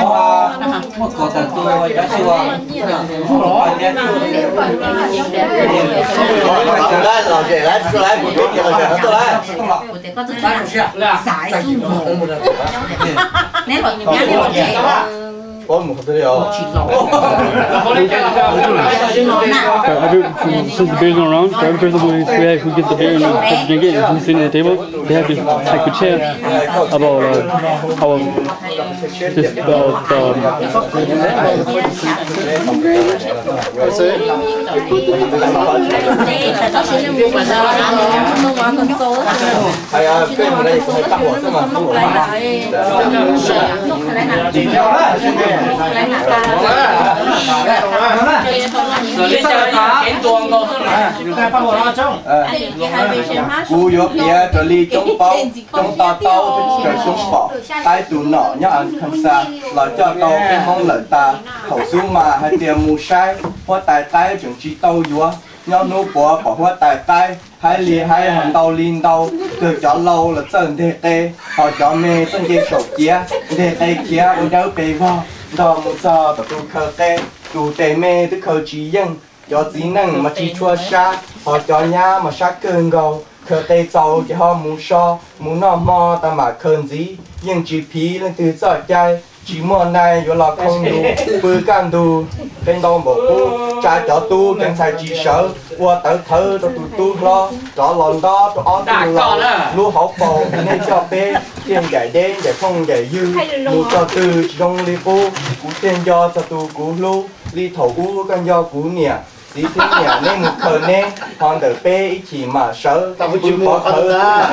muaj kov tawm tuaj cov xyuas. Lom zem lawv tsis tau lawv, kuv twb tias lom zem no tuaj lawm. Every, since the beer is not around, for every person who, who, who gets the beer and starts drinking and who's sitting at the table, they have to, like, to chat about, uh, our, this, uh, the Kuv yuav piav raws li coob paub, coob to taub, raws coob pom, qaib tus nom nyob Arkansas los coj tau peb Hmoob lawm tas. Thaum xub mas hais tias mus saib huab tais qaib tseem tsis tau yuav, nyob hnub puav pom huab tais qaib haib li haib ho ntau li ntau, kawg cov laus los txawj nteg qe, ho cov me txawj nce saum ciav nteg qe khiav ua dawb pes vog. Nrog mus txog tom tus khaws qe, tus tes me twb khaws tsis yeej. Cov txiv neej mas tsis tshua sab, ho cov nyab mas sab kawg nkaus. Khaws qe txaus ces ho mus so, mus noj hmo tas mam khaws ntxiv. Yeej tsis phiv leej twg txoj cai, tsis muaj nai yuav los khoo yus. Pw kaj ntug qe ntau npaum qub, tsa cov tub cov ntxhais tsis sawv, ua tawv thawv rau tus tub hlob, rov los ntob rau ob tug laus. Lub hauv paus nej coj peb, thiaj ncaim deb ncaim phooj ncaim ywg, mus txog twg tsis zoo li qub. Kuv thiaj nco txog tus kuv hlub, li thaum ub koj nco kuv niam. Txiv thiab niam neb mus khaws neb, ho ntawm peb ib chim mam sawv. Pw pov khawv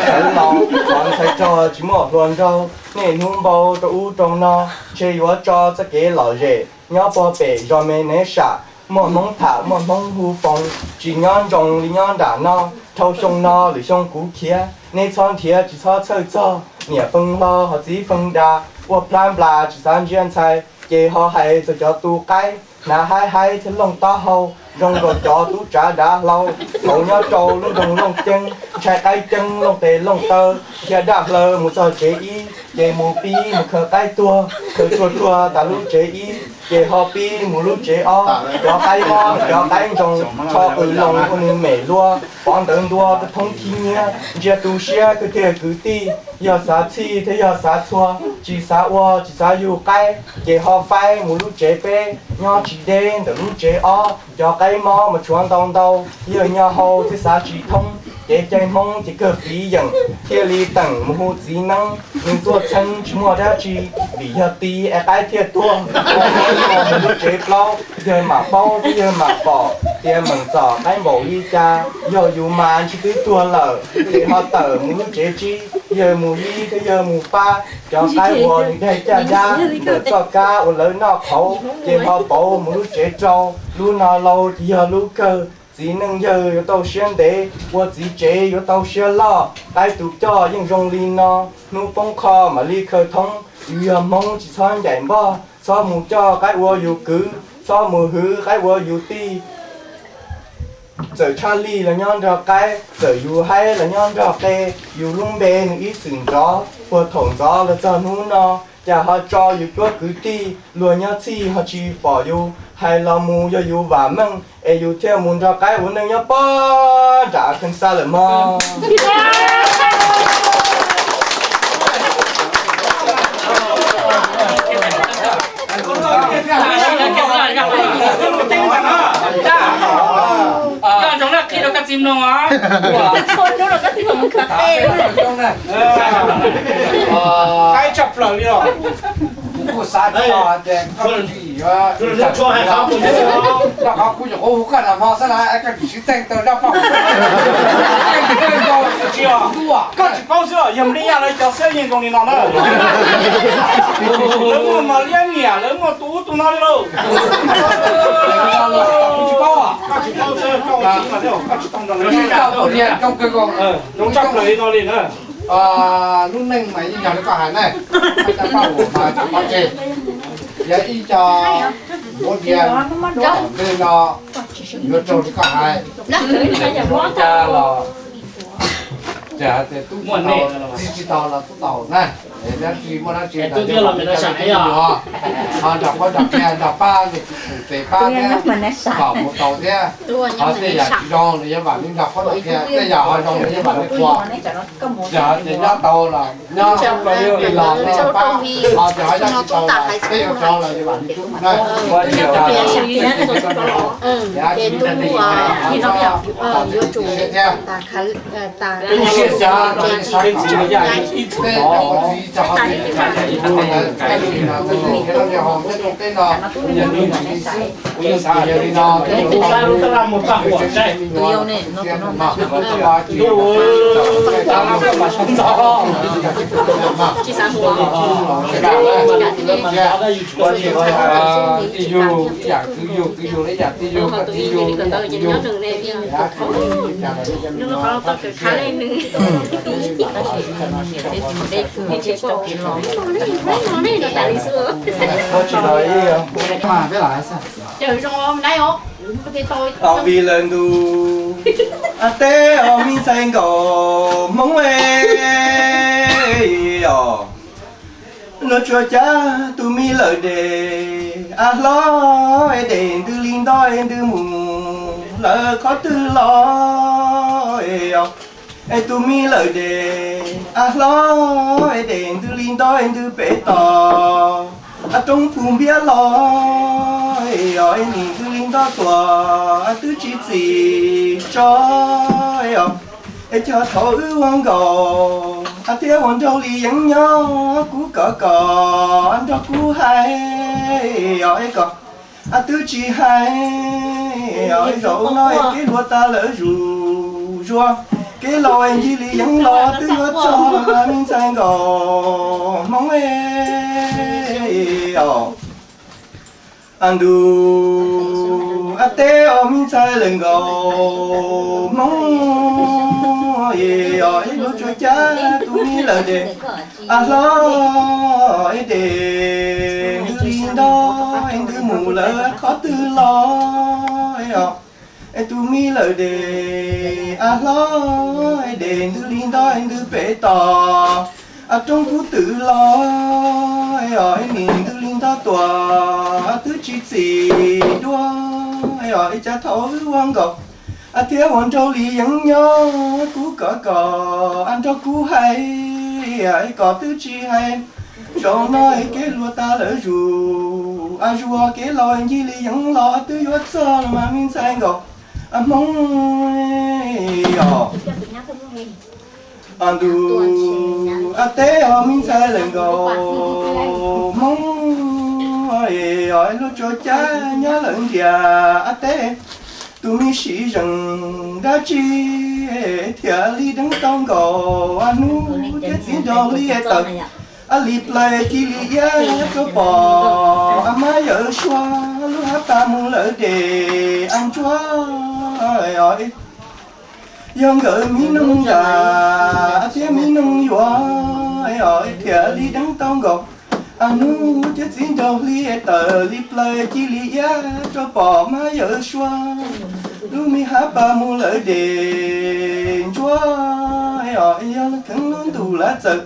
sawv los, qhov ntxhais rog tsis muaj hluas nraug. Niaj hnub npau rau ub rau no, ntshe yuav tso txoj kev lom zem. Nyob puag pem zos me neb sam, muaj Hmoob tham muaj Hmoob hu foos, tsis nyob ntsoov li nyob nram no. Dhau xyoo no lwm xyoo kuv khiav, neb txhob nrhiav tsis txhob txhawj txog. Niam feej hlo ho txiv feej da, ua plab nplas tsis xav ntsia ntxhais, ces ho hais txog cov tu qaib. Hnav haib haib thiab looj taub hau, zoo nkaus cov tub tsav dav hlau. Thaum nyob rau lub nroog Looj Ceeb, ntshai qaib ceeb looj tes looj taw, dhia daj hlaw mus txog tsev ib, ces mus pib mus khaws qaib tuag, khaws tsuag tsuag tas lub tsev ib, ces ho pib mus lub tsev ob. Cov qaib mob cov qaib ntsoos, tsho qws loo ua nws mem luaj, pov ntawv ntua rau thoob khib nyiab, ntsia tu siab kawg tiag kwv tij, yog xav txhij thiab yog xav txhua, tsis xav ua tsis xav yug qaib, ces ho faib mus lub tsev peb, nyob tsis deb ntawm lub tsev ob. Cov qaib mob mas tshuav ntau ntau, yawg nyob hauv thiaj xav tsis thoob, kev cai Hmoob ces kawg fiv yeem, thiaj li teem mus hu txiv neeb, nws tuaj txheeb tsis muaj dab tsi, vim yog ti es qaib thiaj tuag. Mus lub tsev plaub, yawg mam paub thiab yawg mam pom tias meem txom qaib npaum li cas, yog yus mas ntshe twb tuag lawm, ces ho tawm mus lub tsev tsib, yawg mus yib thiab yawg mus pab, cov qaib uas nws daig caj dab ntawm txoj kab uas lawv noj qhauv, ces ho pauv mus lub tsev rau. Lub no laus ces yog lub kawg, txiv neej yawg yuav tau siab ntev, ua txiv tsev yuav tau siab loj. Qaib tus coj yeej zoo li no, hnub poob qho mam li khaws thoob, yus yog Hmoob tsis txhob ncaim npog, txhob mus coj qaib ua yus kwv, txhob mus hwv qaib ua yus tij. Txawm tshaj lij los nyob nrog qaib, txawm yus haib los nyob nrog qe, yus lub npe nws ib txwm nrov puag thaum ntxov los txog hnub no, cas ho tso yus cuab kwv tij, luag nyob txhij ho tsis pom yus, hais los mus yog yus vam meej es yus thiaj mus nrog qaib ua neej nyob pob nram Arkansas lawm mog. Qaib tshaj plaws li os. Kuv kuj xav tsis tau hais tias koj tsis yuav, rau qhov kuv nyuam qhuav hu koj nram hmo xwb na, es koj tsis sib teej tau zaj paj huam. Koj tsis paub xwb, yog Mab Liab Yaj lawv cov xwb yeej zoo li no na. Lawv muaj Mab Liab niam, lawv muaj tus ub tus no li lauj. Koj tsis paub, koj tsis paub xwb, koj ua txiv mas thiaj koj tsis tau nrog lawv. Zoo tshaj plaws li no li na. Lub neej mas yeej yog li koj hais ne, cov paj huam mas tsis pov tseg. Yog ib co npuav diav nws no, Yuav raug li koj hais, ua cas los tsis hais tias tub tsis tau, txiv tsis tau los tub tau na. Dab tsi muaj dab tsi los yog vam li tub tub nyuam, ho nrog qhuab nrog qhia nrog pab li tus tes pab thiab, kom mus tau thiab. Ho tej yam tsis zoo los yog vam li nrog qhuab nrog qhia, tej yam ho zoo los yog vam li qhua. Ces ho ces nyob tau los nyob, los los pab, ho ces ho nyob tsis tau los peb ua rau los yog vam li tub na. Thiab Ib yug ib yam kwv yug, kwv yug ib yam kwv yug, kwv yug ib yam kwv yug. Tsis los ib yam, peb lam hais xwb. Tau vim lawm ntu, a teb os me ntxhais nkaus Hmoob es, os, luag tsuas cav tus me lawm des, a hlob es des ntws li nto es ntws mus lawm qhov twg los es, os, es tus me lawm des, a hlob es des ntws li nto es ntws pem tod, a roob phu npiab los es, os, es nim ntws li nto tuaj, a twb tsis txim tso es, os, es cov thaum wb ua nkaus, a thiab ua nraug li yeeb nyob kuv kom kom, a nrog kuv hais, os, es kom a twb tsis hais, os, es zaum no es kev hluas tas lawm zuj zus, kev laus es ncig li yeeb los twb yuav txog, me ntxhais nkaus Hmoob es, os. A ntu, a teb os me ntxhais lawm nkaus Hmoob es, os, es luag tsuas cav tus me lawm des, a hlob es des ntws li nto es ntws mus lawm qhov twg los es, os, es tus me lawm des, a hlob es des ntws li nto es ntws pem tod, a roob kub twm los es, os, es nim ntws li nto tuaj, a twb tsis txim dua es, os, es cov thaum wb ua nkaus, a thiab ua nraug li yeeb nyob kuv kom kom, a nrog kuv hais, es kom twb tsis hais, zaum no es kev hluas tas lawm zuj zus, a zuag kev laus ncig li yeeb los twb yuav txog los mas me ntxhais nkaus, a Hmoob, os. A ntu, a teb os me ntxhais lawm nkaus Hmoob es, os, es luag tsuas cav nyob lawm ntiag, a teb tus me siv zeem dab tsi thiaj li deev tau nkaus, a hnub thiab txiv nraug li tawm, a li plaws cia li iab rau pom, a mab yawm suab lub hab pas mus lawm des, a ntsuab, os, yog nkawd mi noog yam thiab mi noog yuav, os, thiaj li deev tau nkaus, a hnub thiab txiv nraug li tawm, li plaws cia li iab rau pom, mab yawm suab lub me hab pas mus lawm des, ntsuab, os, yog kheev lub ntuj lav txawm,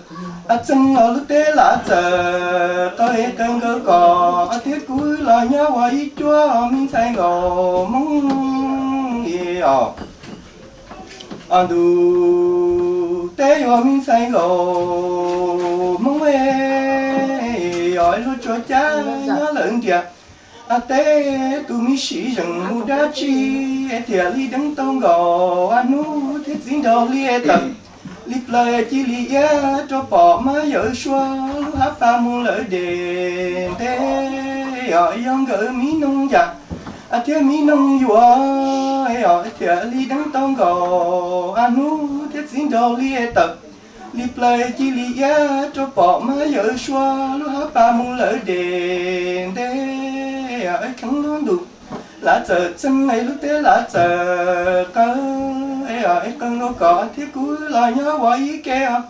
a txeeg los lub teb lav txawm, qaws es qaws nkaus kom, a thiab kuv los nyob ua ib cuab me ntxhais nkaus Hmoob es, os. A ntu, teb yuav me ntxhais nkaus Hmoob es, os, es luag tsuas cav nyob lawm ntiag, a teb tus me siv zeem mus dab tsi thiaj li deev tau nkaus, a hnub thiab txiv nraug li tawm, li plaws cia li iab rau pom, mab yawm suab lub hab pas mus lawm des ntev, os, yog nkawd mi noog yam, a thiab mi noog yuav, os, thiaj li deev tau nkaus, a hnub thiab txiv nraug li tawm, li plaws cia li iab rau pom, mab yawm suab lub hab pas mus lawm des ntev, es kheev lub ntuj lav txawm, txeeg es lub teb lav txawm, qaws es qaws nkaus kom, thiab kuv los nyob ua ib ke, os,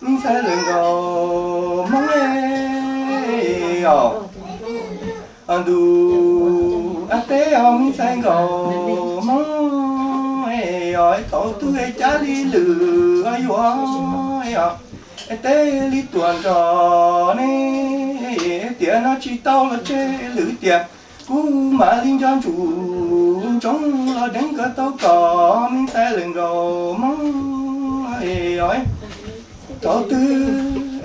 me ntxhais lawm nkaus Hmoob es, os. A ntu, Teb os me ntxhais nkauj Hmoob, es os thaum twg es Cab li lwm yuav, es os teb li tuam nrog ne, tiam no tsis tau los tseg lwm tiam, kuv mam li nco ntsuj ntsoov los deev kom tau kom me ntxhais lawm nkauj Hmoob, es os thaum twg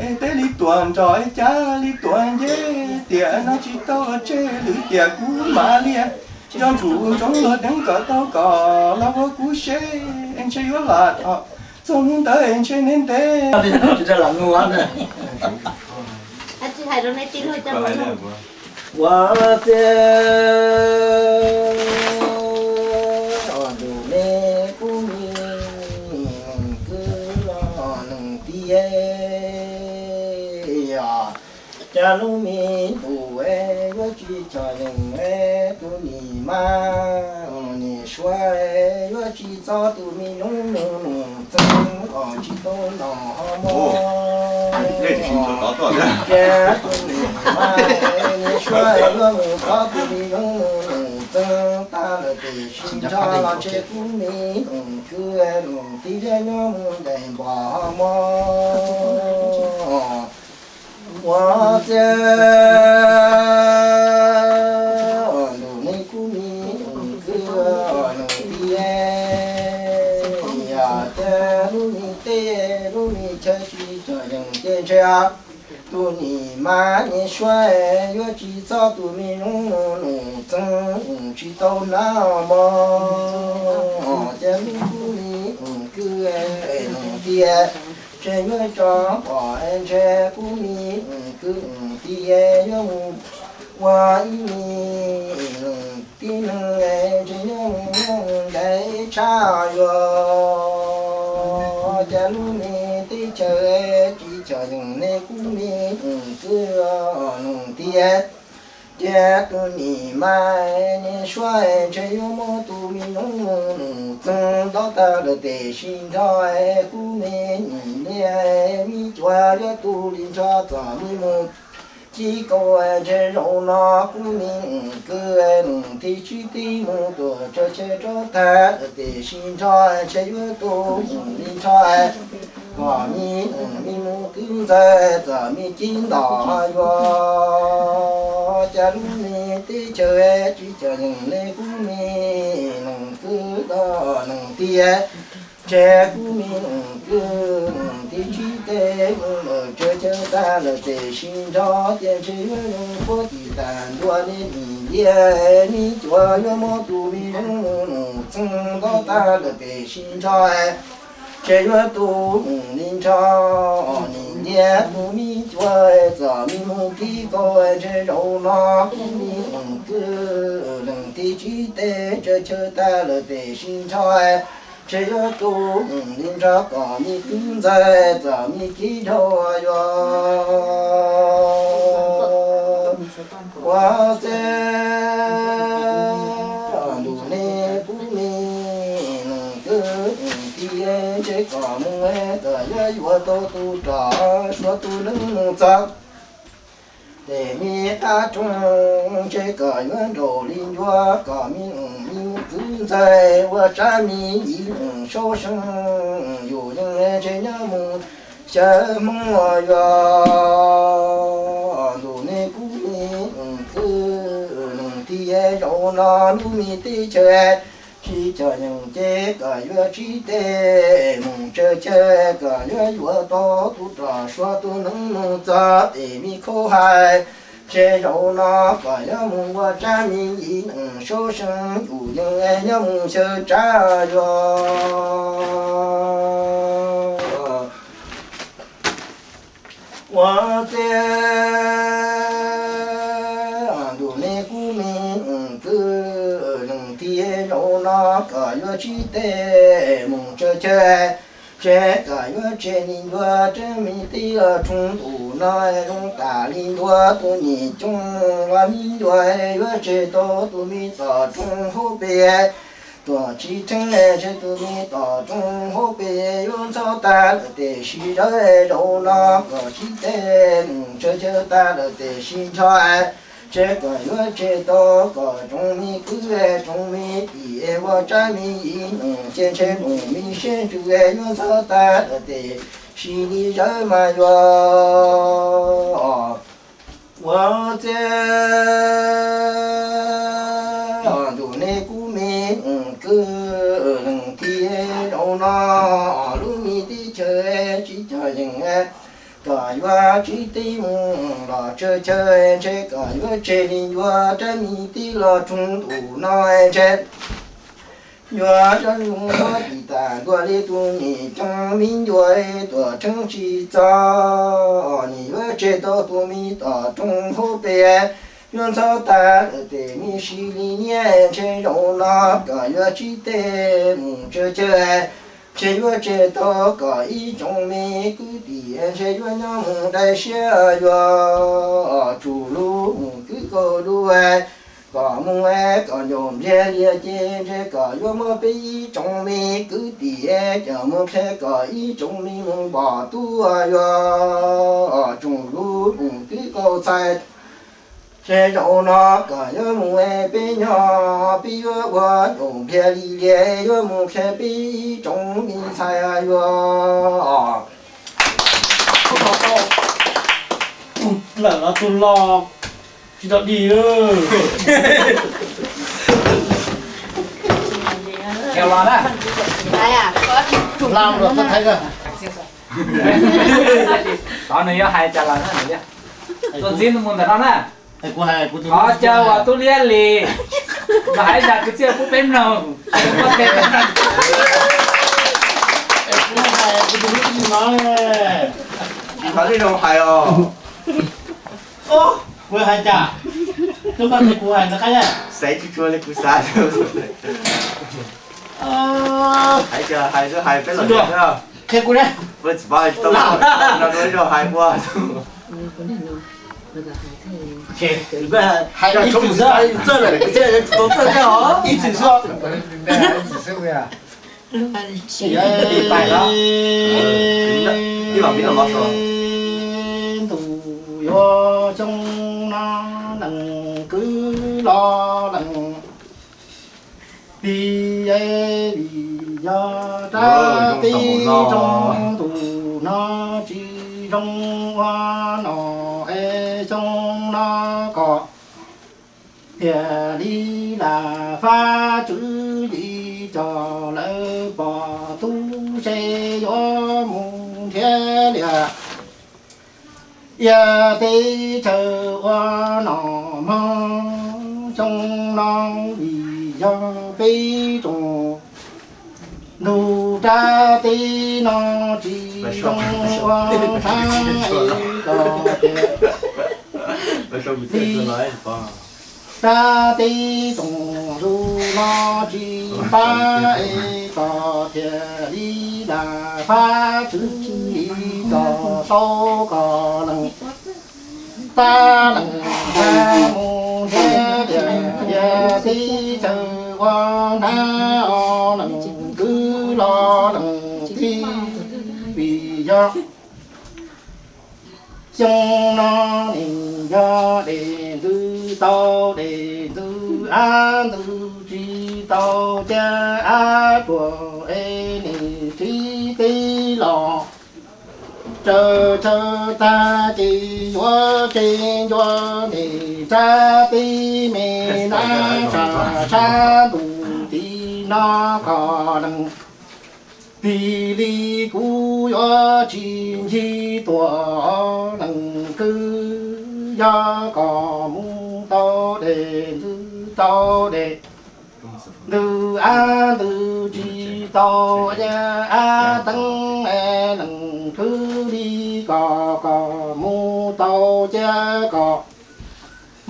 es teb li tuam nrog es Cab li tuam nceb, tiam no tsis tau los tseg lwm tiam, kuv mam li nco ntsuj ntsoov los deev kom tau kom los ua kuv seb es ntshe yuav lam txog hnub ntawd es ntshe ntev ntev. Ua txiv, ntuj ne kuv me kwv los neeg tiag, cas lub me ntuj yuav tsis txom nyem tus nim mas, niam suav yuav tsis txo tus me nyuam nus nus txeeg kom tsis tau noj mov. Cas tus nim mas niam suav yuav mus txo tus me nyuam nus nus txeeg tag lawm tiam sis nrog los ntshe kuv me kwv nus tiag nyob mus ncaim npog mov. Ua txiv, ntuj ne kuv me kwv nus tiag, cas lub me teb lub me chaw tsis txom nyem ces ntshe tus nim mas niam suav yuav tsis txo tus me nyuam nus nus txeeg tsis tau noj mov. Cas lub kuv me kwv nus tiag, ntshe yuav tso pom ntshe kuv me kwv nus tiag yuav mus ua ib me tib neeg ntshe yuav mus ncaim tshaj yuav. Cas lub me teb chaws tsis txom nyem ne kuv me kwv nus tiag, ces tus nim mas niam suav ntshe yuav muab tus me nyuam nus nus txeeg dob tag lawm tiam sis nrog kuv me nim niam me cuav yuav tu li nrog txom me mus. Tsis kaum ntshe zaum no kuv me kwv nus tib tsib teb mus tuam tsaws chaw rau tag lawm tiam sis nrog ntshe yuav tu mus li nrog kom me me mus kwv ntxawg txom me cib ntom yuav. Cas lub me teb chaws tsis txom nyem ne kuv me nus kwv nus tiag, ntshe kuv me nus kwv nus tib tsib teb mus lawm tsaws chaw tag lawm tiam sis nrog ces ntshe yuav zoo puag tim tas ntua ne nim liaj me cuav yuav muab tus me nyuam nus nus txeeg dob tag lawm tiam sis nrog ntshe yuav tu mus li nrog nim liaj tus me cuav txom me mus kib koj ntshe zaum no kuv me nus kwv nus tib tsib teb tsaws chaw tag lawm tiam sis nrog ntshe yuav tu mus li nrog kom me kwv ntxawg txom me kib dhau yuav. Ua txiv, ntuj ne kuv me nus kwv nus tiag, ntshe kom mus kom yuav yuav tau tus rog suav tus neeg mus txog tej me qab rooj, ntshe kom yuav nraum li ncuav kom me nus me kwv ntxawg ua tsab me yim nus saub seej yus yeej ntshe nyob mus xyaw Hmoob yuav. Ntuj ne kuv me nus kwv nus tiag, zaum no lub me teb chaws tsis txom nyem ces kom yuav tsib teb mus tsaws chaw kom yuav yuav tau tus rog suav tus neeg mus txog tej me khaub hais. Ntshe zaum no kom yuav mus ua tsab me yim nus saub seej yus yeej nyob mus xyaw tsab yuav. Ua txiv, ntuj ne kuv me nus kwv nus tiag, zaum no kom yuav tsib teb mus tsaws chaw, ntshe kom yuav tseg li ncuav tsab me teb roob ntuj no zoo tas li ncuav tus nyuam cooj ua me ncuav yuav tseg tau tus me tom roob hauv pes. Tuam tsis theej ntshe tus me tom roob hauv pes yuav ntxhov tag lawm tiam sis zawv zaum no kom tsib teb mus tsaws chaw tag lawm tiam sis nrog Ntshe kom yuav tseg tau kom tsoom me kwv tsoom me tij es ua tsab me yim nus ces ntshe nus me siab ntsws yuav ntxhov tag lawm tes sim li zawv mas yuav ua txiaj ntuj nej kuj me nus kwv leej tij. Zaum no lub me teb chaws tsis cog yeej kom yuav tsis teb mus los tsawg chaw ntshe kom yuav tseg li yuav rab me tib los tsoog ntuj no ntshe yuav zoo muab tis tas ntua li tus nim coob me ncuav tuam rheeb tsis txog nim yuav tseg tau tus me tom roob hauv pes yuav ntxhov tag lawm tes me sis li niaj ntshe zaum no kom yuav tsis teb mus tsawg chaw ntshe yuav tseg tau kom ib tsoom me kwv tij ntshe yuav nyob mus dai siab yuav tsum lub mus kwv kaus dua kom mus kom ncaus npliag lias ces ntshe kom yuav muab peb ib tsoom me kwv tij coj mus qhia kom ib tsoom me mus npom tub yuav tsum lub mus kwv kaus txhais ntshe zaum no kom yuav mus peb nyob peb yuav ua ncaus npliag li lias yuav mus qhia peb ib tsoom me ntxhais yuav lawm los tus los tsis tau dig. Tod nws yuav hais cas los na, tuaj ntxiv mus ntawm no na. Qhov chaw uas tub liab li los hais zaj kwv txhiaj pub peb mloog. Tsis hais li zoo hais os. Kuv hais cas? Koj, koj, kuv hais ntawd qab, xav tsis tshua li kuv xav. Hais, hais peb los qhia kuv ne. Tsis paub tsis tau no, ib zaug hais ua. Hais ib txwm xwb, txawj lawm, txawj thiab os. Ib txwm xwb. Ntuj yuav xyoo no leej kwv los leej tij, vim yog rab teb roob ntuj no tsis zoo ua nom es xyoo no kom thiaj li lam fab tswv yim coj lawv pom tub se yuav mus nrhiav liam. Yog teb chaws ua nom mog xyoo no vim yog peb tsoom ntug rab teb no tsis zoo ua tshab es kom tias li rab teb tsoom ntug no tsis pab es kom thiaj li lam fab tswv yim kom tau kom leej tab leej ntag mus nrhiav tias yog teb chaws ua nab os leej kwv los leej tij, vim yog xyoo no nim yog dej ntws tau dej ntws, av ntws tsis tau ciaj av tsuag es nim tsis teb los tsawg tsawg tag ces yuav tseg ncua nim rab teb me nab sab sab ntuj tim no kom leej tij li kuv yuav tsis ncig tuaj leej kwv, yog kom mus tau dej ntws tau dej ntws, av ntws tsis tau ciaj av teeb es leej kwv li kom kom mus tau ciaj kom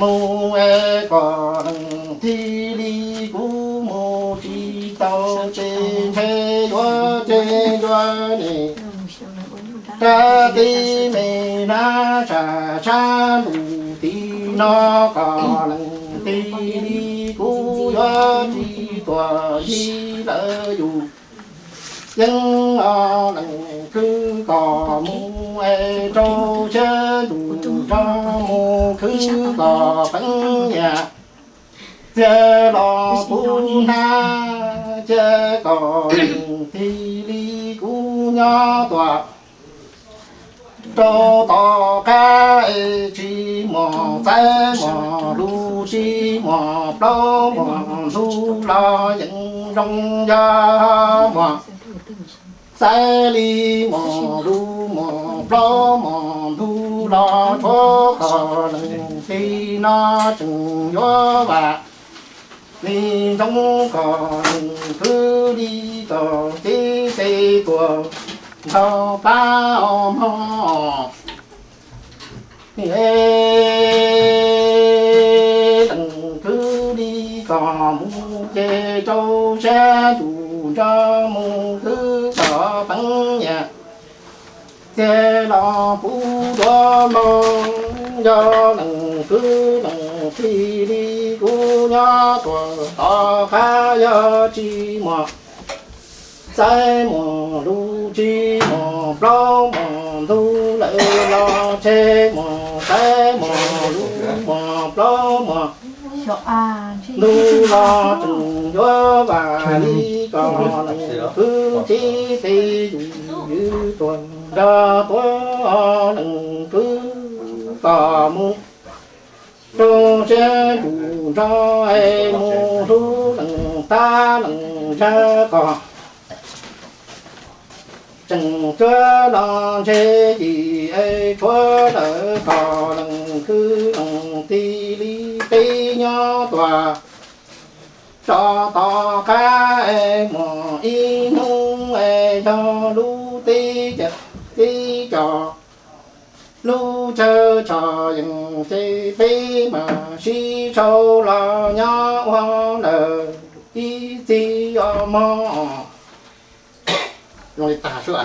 mus es kom leej tij li kuv mus tsis tau ces ntshe yuav ces yuav nim rab teb me nab sab sab ntuj tim no kom leej tij li kuv yuav tsis tuaj ncig lawv yus yeeb os leej kwv kom mus es rau siab ntuj nrog mus khwb kom peev yam, txiav los puv hnab, cia kom leej tib li kuv nyob tuaj rau tom qab es tsis muaj xaiv muaj lus, tsis muaj plaub muaj ntug los yeej zoo, yog muaj xaiv li muaj lus muaj plaub muaj ntug los tshuav kom leej tib no tseem yuav vam li ntxoov kom leej twg li kom tib teb tuaj nrog pab os mog. Leej twg li kom mus ces rau siab ntuj nrog mus, khwb kom peev yam, txiav los puv duav los, yog leej twg leej tib li kuv nyob tuaj tom qab, yog tsis muaj xaiv muaj lus, tsis muaj plaub muaj ntug lawm los tseg, muaj xaiv muaj lus muaj plaub muaj ntug los tseem yuav vam li kom leej twg tib teb yus ywg tuaj nrog tuav, leej twg kom mus rau siab ntuj nrog es mus hlub leej tab leej zag kom tseem cuab los ntshe yim es tshuav lawm kom leej twg leej tib li teb nyob tuaj rau tom qab es muaj ib hnub es yog lub teb chaws teb cov lub chaw tshaj yeej ces peb mam sib sau los nyob ua lawm ib txhis os mog. Zoo li tag sub.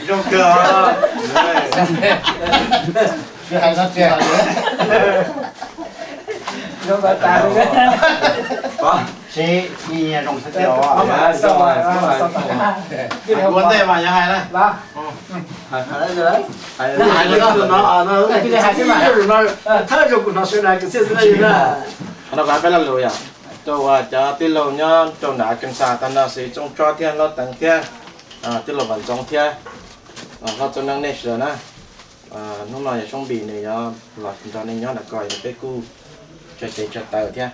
Zoo kawg. Tsis hais no tsis hais. Sib ib zoo xwb tiag. Ua ntej mas yog hais na. Hais li no, thawj zaug kuv hnov sawv daws kwv txhiaj xwb na. Qhov no kuv hais peb lo lus yom, rau uas cov tij laug nyob rau nram Arkansas tag no xws li Txooj Tsob thiab Hlob Teev thiab tij laug Vam Ntxoov thiab hlob Txooj Neeb nej sawv daws na. Hnub no yog Soob Npis nws yuav los nrog nej nyob nram ko, yog peb kuj tsag tes tsag taw thiab.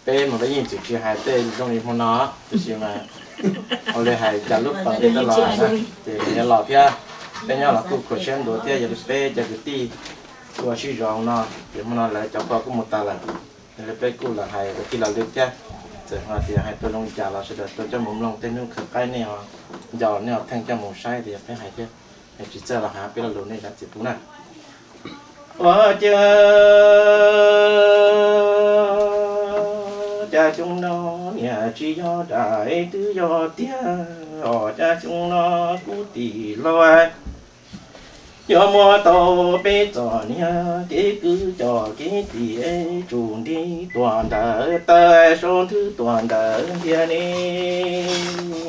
Peb mas peb yeej txwm tsis hais tej zoo li hmo no, tiam sis mas ua li hais cas lub peem li taj los na, ces nws yuav los thiab. Peb nyob los kuj khuv siab ntuav thiab, yog li peb cov kwv tij ua sib zog no, ces hmo no lawv cov ko kuj mus tas lawm. Yog li peb kuj los hais ua tij los lwm thiab, txawm hais tias hais tau zoo li cas los sawv daws tau coj mus mloog, tej hnub khaws qaib nej ho nco nej ho theej coj mus saib tias yog peb hais thiab. Tsis txawj los hais peb lo lus nej zam txim pub na. Ua cas, cas xyoo no niam tsis yog dam, twb yog tiag os, cas xyoo no kuv tij laug yuav muab tau peb txom nyem, kev kwv cov kev tij es tsum nti tuaj ntawm taw, sau nthwv tuaj ntawm ntiag ne,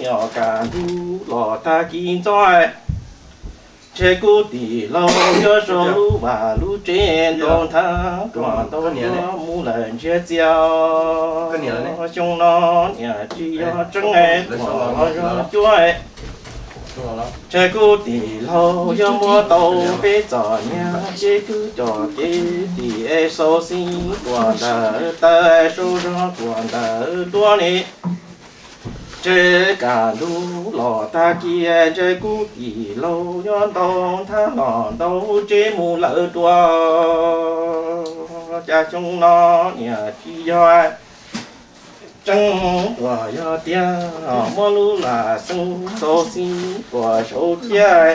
os, kaj ntug los tag kis ntxov. Ntshe kuv tij laug yuav sau lub vaj lub tsev ntau nthav tuaj ntau tuaj mus lawm ntsiag txiag. Xyoo no niam tsis yog tseeb tuaj zog cuab. Ntshe kuv tij laug yuav muab tau peb txom nyem, kev kwv cov kev tij es xauv xib tuaj ntawm taw, sau zog tuaj ntawm duab ne. Ntshe kaj ntug los tag kis, ntshe kuv tij laug yuav ntau nthav los ntau tsev mus lawm dua. Cas xyoo no niam tsis yog tseeb tuaj yog tiag, muab lub lam xeeb xauv xib tuaj sau ciaj.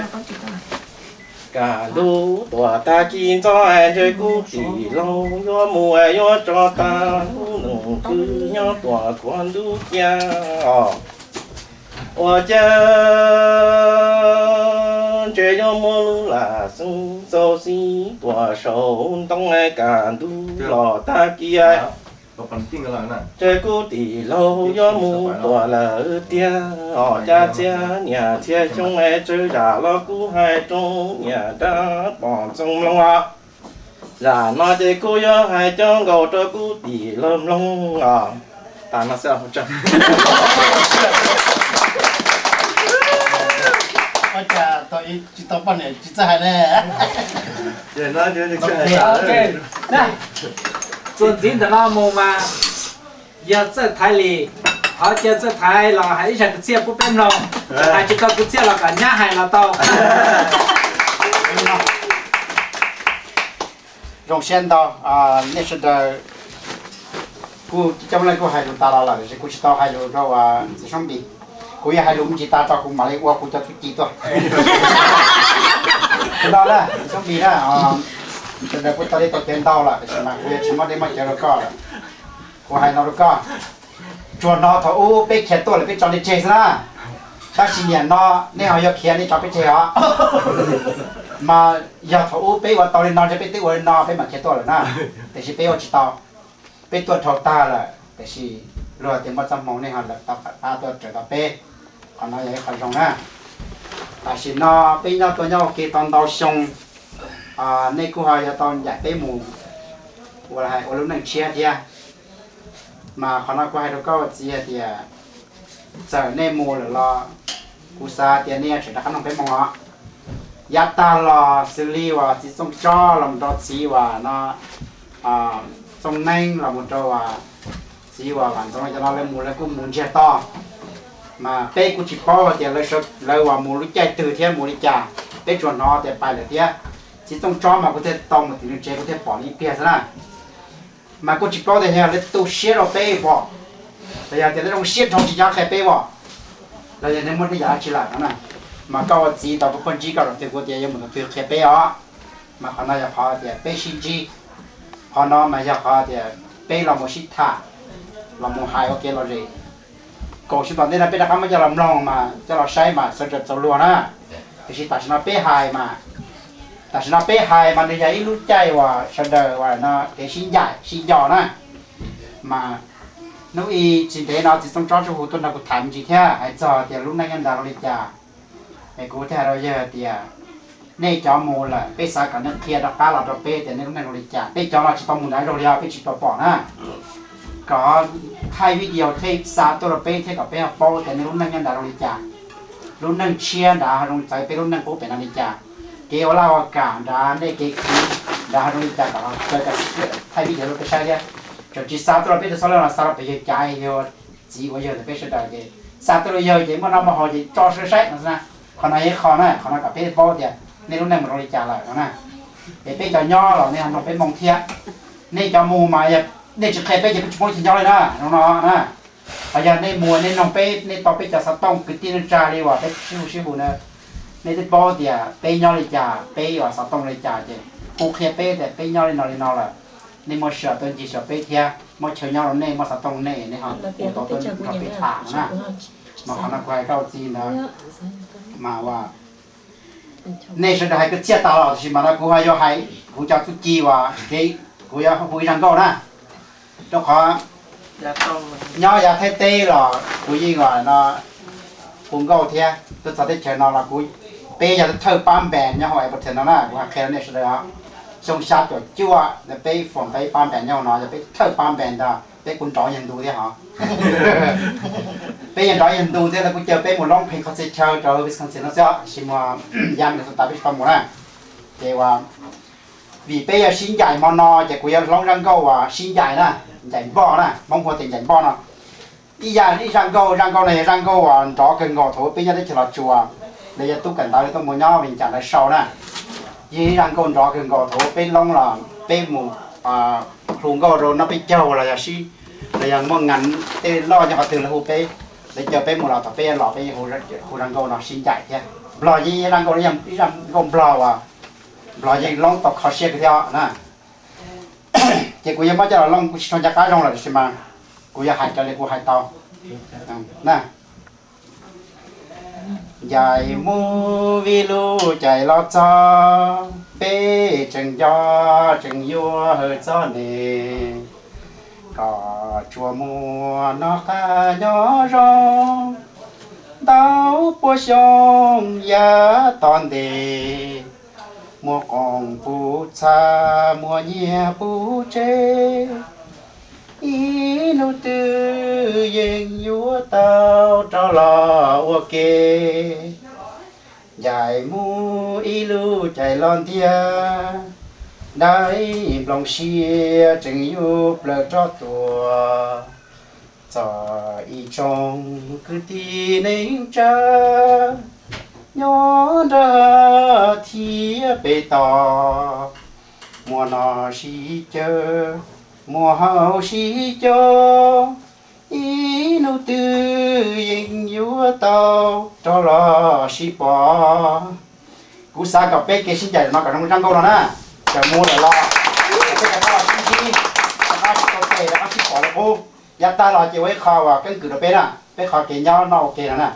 Kaj ntug tuaj tag kis ntxov, ntshe kuv tij laug yuav mus yuav tso tag, lub neej twg nyob tuaj kuav ntub cia os. Ua cas ntshe yuav muab lub lam xeeb xauv xib tuaj sau ntoo, kaj ntug los tag kis. Ces kuv tij laug yuav mus tuaj lawm tiag, os cas txhia niam txhia xyoo es tsawg zam los kuv hais rau niam dab pom txoos mloog os. Zam no ces kuv yuav hais cov nkauj rau kuv tij laug mloog os. Tas no xwb. Ua cas tau tsis tau poj niam tsis txawj hais ne? Txuas ntxiv ntawm no mus mas yog txawj thaiv li, qhov cia txawj thaiv los hais ib zag kwv txhiaj pub peb mloog, hais tsis tau kwv txhiaj los kom nyab hais los tau. Zoo siab ntau, nej sawv daws kuj coob leej kuj hais lus tas los lawm, tiam sis kuv tsis tau hais lus rau txiv Soob Npis. Kuv yuav hais lus me ntsis tas tso kuv mam li ua kuv cov tub ci tuaj. Kuv no na, txiv Soob Npis na, sawv daws kuj tau li tau cawv ntau lawm, tiam sis mas kuv yuav tsis muab deb muab cawv rau koj lawm. Kuv hais no rau koj, tsuas hnov thaum ub peb khiav tuaj lawm peb tso nej tseg xwb na. Tab sis niam no nej ho yuav khiav nej tso peb tseg os. Mas yog thaum ub peb ua tau li no, peb twb ua li no peb mam khiav tuaj lawm na. Tiam sis peb ua tsis tau, peb tuaj dhau tag lawm, tiam sis luag tias muaj txoj hmoo nej ho lawm tau qab tuaj raws tau peb. Qhov no yog ib qho zoo na. Tam sim no peb nyob tuaj nyob ua ke tau ntau xyoo, nej kuj ho yuav tau ncaim peb mus ua, ua lub neej tshiab thiab. Mas qhov no kuv hais rau koj ua txiv hais tias, txawm nej mus lawm los kuv xav tias nej yuav tsum rov qab nrog peb mus os. Yav tag los xws li uas txiv Txooj Tsob los mus rau txiv uas no, Txooj Neeb los mus rau uas txiv uas Vam Ntxoov, cov no lawv mus lawv kuj mus ntsiag to. Mas peb kuj tsis paub hais tias lawv uas mus lub caij twg thiab mus li cas, peb tsuas hnov tias pais lawm thiab. Txiv Txooj Tsob mas kuv thiaj tau mus tim nws tsev kuv thiaj pom nws ib pliag xwb na. Mas kuj tsis paub tias yog lawv tu siab rau peb pom, los yog tias lawv zoo siab dhau tsis nco qhia peb pom, los yog nej muaj tej yam dab tsi lawm no na. Mas koj ua txiv tau kuv pheej ntsib koj rau twg kuv tias yuav mus tau twg qhia peb os. Mas qhov no yog qhov tias peb sib ntsib, qhov no mas yog qhov tias peb los mus sib tham, los mus hais ua kev lom zem. Kaum xyoo tom ntej no peb rov qab muab coj los mloog mas coj los saib mas sawv daws txaus luag na. Tiam sis tam sim no peb hais mas, tam sim no peb hais mas nws yog ib lub caij uas sawv daws uas no kev sib ncaim sib nco na. Mas hnub ib tsis ntev no txiv Txooj Tsob tsuas hu tuaj nrog kuv tham me ntsis thiab hais txog tias lub neej nyob nrad zoo li cas. Es kuv thiaj hais rau yawg hais tias, nej cov mus lawm peb xav kom nej qhia rov qab los rau peb tias nej lub neej zoo li cas. Peb cov no tsis tau mus nrad zoo li os, peb tsis tau pom na. Kom thaij video thiab xa tuaj rau peb thiab kom peb ho paub tias nej lub neej nyob nrad zoo li cas. Lub neej tshiab nrad ho zoo txawv peb lub neej qub pem no li cas. Kev ua laj ua kam nrad, nej kev khiv nrad ho zoo li cas kom thaij video rau peb saib thiab. Txawm tsis xa tuaj rau peb tus xov laj los xa rau pem yawg Caiv, yawg txiv uas yawg ntawm peb sawv daws ces xa tuaj rau yawg ces muaj noj muaj haus ces tso sawv saib no xwb na. Qhov no yog ib qho na, qhov no kom peb paub tias nej lub neej mus zoo li cas lawm no na. Es peb cov nyob los nej ho nrog peb moo thiab. Nej cov mus mas yog nej tsis qhia peb ces peb tsis paub nyob li na, zoo no na. Ho yog nej mus nej nrog peb, nej tau peb cov xov tooj kwv tij neej tsa li uas peb sib hu sib hu na, nej twb paub tias peb nyob li cas, peb uas xov tooj li cas ces hu qhia peb tias peb nyob li no li no lawm. Nej muaj sij hawm tuaj ncig saib peb thiab, muaj chaw nyob rau nej, muaj xov tooj nej, nej ho hu tau tuaj nrog peb tham na. Mas qhov no kuv hais rau txiv ntawd mas ua nej sawv daws hais kwv txhiaj tas los tiam sis mas no kuv ho yuav hais kuv cov txuj ci uas kev, kuv yuav hu ib zaj nkauj na. Rau qhov nyob yav Thaib teb los kuv yeej uas no hu nkauj thiab, tuaj txog teb chaws no los kuv, peb yog thawj pab npees nyob hauv Appleton no na, kuv hais qhia rau nej sawv daws os. Xyoo xya caum cuaj ntawd peb foom tau ib pab npees nyob hauv no, yog peb thawj pab npees ntag, peb kuj nrov yawg ntu thiab hos. Peb yog nrov yawg ntu thiab lawv kuj caw peb mus loob pheej qhov txhia chaw rau Wisconsin no xwb, tiam sis muaj yam Minnesota peb tsis tau mus na. Ces uas vim peb yog sib ncaim hmo no ces kuv yuav hloov zaj nkauj uas sib ncaim na, ncaim npoj na, Hmoob hu tias ncaim npoj no. Ib yam ib zaj nkauj, zaj nkauj no yog zaj nkauj uas nrov kawg nkaus thaum peb nyob teb chaws Los Tsuas, los yog tub kawm ntawv tuaj mus nyob Vias Cas ntawd sau na. Yeej ib zaj nkauj nrov kawg nkaus thaum peb loob los peb mus hluas nkauj rau noj peb caug los yog sib, los yog muaj nas tej loj nyob qhov twg lawv hu peb, lawv caw peb mus los thaum peb los peb hu zaj nkauj no sib ncaim thiab. Nplog yeej ib zaj nkauj, ib zaj nkauj nplog uas nplog yeej loob tau kho siab kawg thiab na. Ces kuv yuav muab coj los looj, kuv tsis tshua nco qab zoo lawm tiam sis mas kuv yuav hais raws li kuv hais tau na. Ncaim mus vij lub caij los txog, peb tseem nco tseem yuav hawm txog ne. Koj tsuas muaj noj qab nyob zoo, ntau pua xyoo yav tom ntej, muaj qoom puv txha, muaj nyiaj puv tsev, ib hnub twg yeej yuav tau rov los ua ke. Ncaim mus ib lub caij los ntiag, nraim nplooj siab tseem yuav plawv rov tuaj. Txog ib tsoom kwv tij neej tsa, nyob nram thiab pem toj, muaj noj sib caw, muaj haus sib coj, ib hnub twg yeej yuav tau rov los sib pom. Kuv xav kom peb kev sib ncaim no kom zoo zoo nkauj no na, txawm mus lawm los peb rov qab los sib ntsib, rov qab sib tau tes, rov qab sib pom rau qub. Yav tag los ces ua ib qho uas keeb kwm rau peb na, peb qhov kev nyob noj ua ke no na.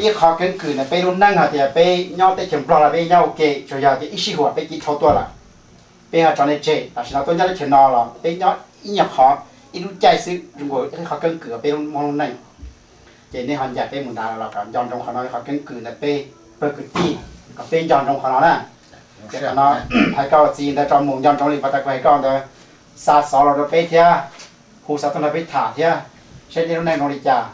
Ib qho keeb kwm ntawm peb lub neej hais tias peb nyob teb chaws Nplog los peb nyob ua ke, tsuas yog tias ib sij huam peb cia li dhau tuaj lawm, peb ho tso nej tseg. Tam sim no tuaj nyob teb chaws no los peb nyob ib nyuag qhov, ib lub caij xwb, zoo nkaus ib qho keeb kwm peb muaj lub neej. Ces nej ho ncaim peb mus nrad los kom nco ntsoov qhov no, qhov keeb kwm ntawm peb pawg kwv tij, kom peb nco ntsoov qhov no na. Ces qhov no hais koj txiv ntawd tso mus nco ntsoov li pas tas kuv hais koj ntawd, xa xov los rau peb thiab, hu xov tuaj nrog peb tham thiab, saib nej lub neej zoo li cas.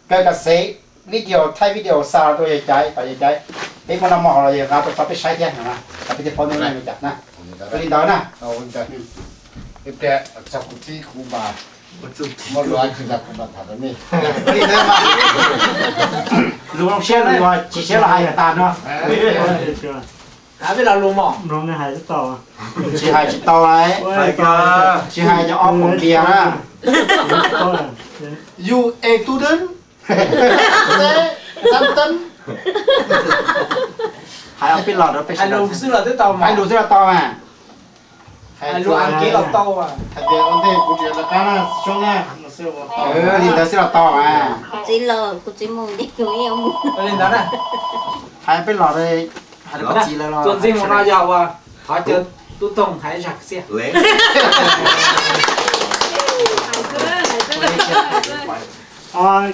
Kawg kom xev video, thaij video xa los rau yawg Caiv, kom yawg Caiv, peb muaj noj muaj haus los yawg nqa tuaj rau peb saib thiab no, kom peb thiaj paub nej lub neej li cas na. Li ntawd na. Li ntawd mas, lus zoo siab lus uas tsis siab los hais tas no. Peb los lus mos, tsis hais tsis tau lauj. Tsis hais cov ob pum npias na. You a student? Say something. Hais peb los rau peb sawv daws, hais lus xwb los tau mas. Hais lus Askiv los tau. Hais tias ua ntej kuv tsis lawv qab na, xyoob na, li ntawd xwb los tau mas. Txiv los kuv txiv mus, kuv mus. Li ntawd na. Hais peb los, hais rau koj txiv lawv los. Txuas ntxiv mus no yog uas thov caw tub Toog hais zaj kwv txhiaj.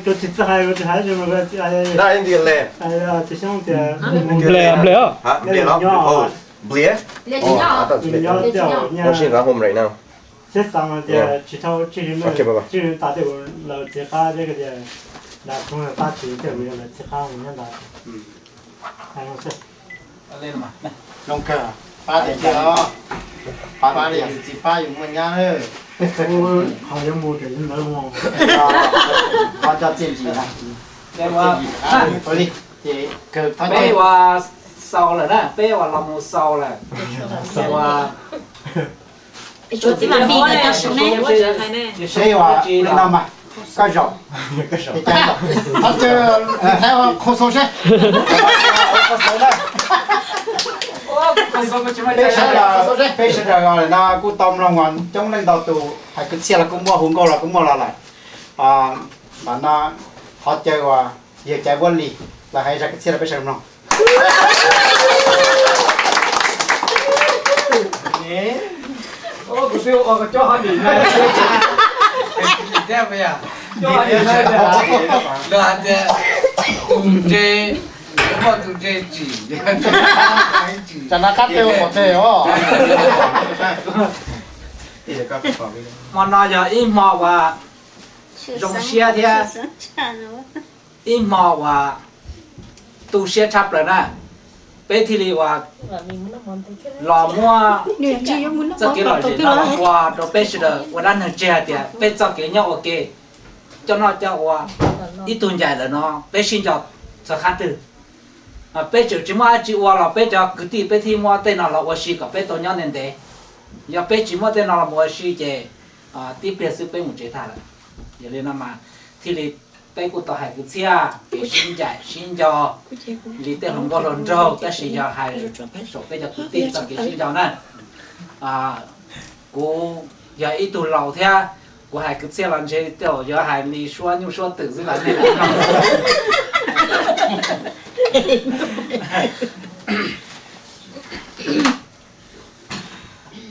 Kuv tsis txawj hais, kuv tsis hais, tsis hais. Nplej, nplej os. Nplej? Nyob, nyob, nyob. Siab xav tias tsis tau tsij, tsij tas tej lawv txiv qab thiab tias nrad tub pab txiv tej lawv txiv qab mus nyob ntawd. Zoo kawg, pab tiag tiag os. Pab tiag, yus txiv pab yus muaj nyab lawm. Qhov yuav mus ces ntawd mus. Qhov cov txiaj ntsim na. Peb uas xaus lawm na, peb uas los mus xaus lawm. Seb uas li no mas, koj zaum, qhov chaw, qhov xaus seb. Peb sawv daws no kuj tau mloog coob leej ntau tus hais kwv txhiaj los kuj muaj, hu nkauj los kuj muaj los lawm. Ntawm no qhov chaw uas yawg Caiv Vuab Lis lawv hais zaj kwv txhiaj rau peb sawv daws mloog. Kuv twb ua cov hauj lwm na. Lawv hais tias tus ntse, muaj tus ntse tsim. Tsam no qab teb ua pom teg os. Hmo no yog ib hmo uas zoo siab thiab ib hmo uas tu siab tshaj plaws na. Peb thiaj li uas los muab txoj kev lom zem no los ua rau peb sawv daws ua dab neeg tseg hais tias peb txoj kev nyob ua ke, coj noj coj ua, ib tug ncaim lawm no peb sib nco txog qab twg. Peb tseem tsis muaj dab tsi ua los peb cov kwv tij peb thiaj muab tej no los ua si kom peb tau nyob ntev ntev. Yog peb tsis muab tej no los mus ua si ces tib pliag xwb peb mus tsev tag lawm. Yog li no mas thiaj li peb kuj tau hais kwv txhiaj kev sib ncaim sib nco li tej hluas nkauj hluas nraug, tab sis yog hais saum peb cov kwv tij txoj kev sib nco na. Kuv yog ib tug laus thiab, kuv hais kwv txhiaj los ntshe tej zaum yuav hais li suab nyuj suab twm xwb los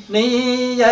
nej ne.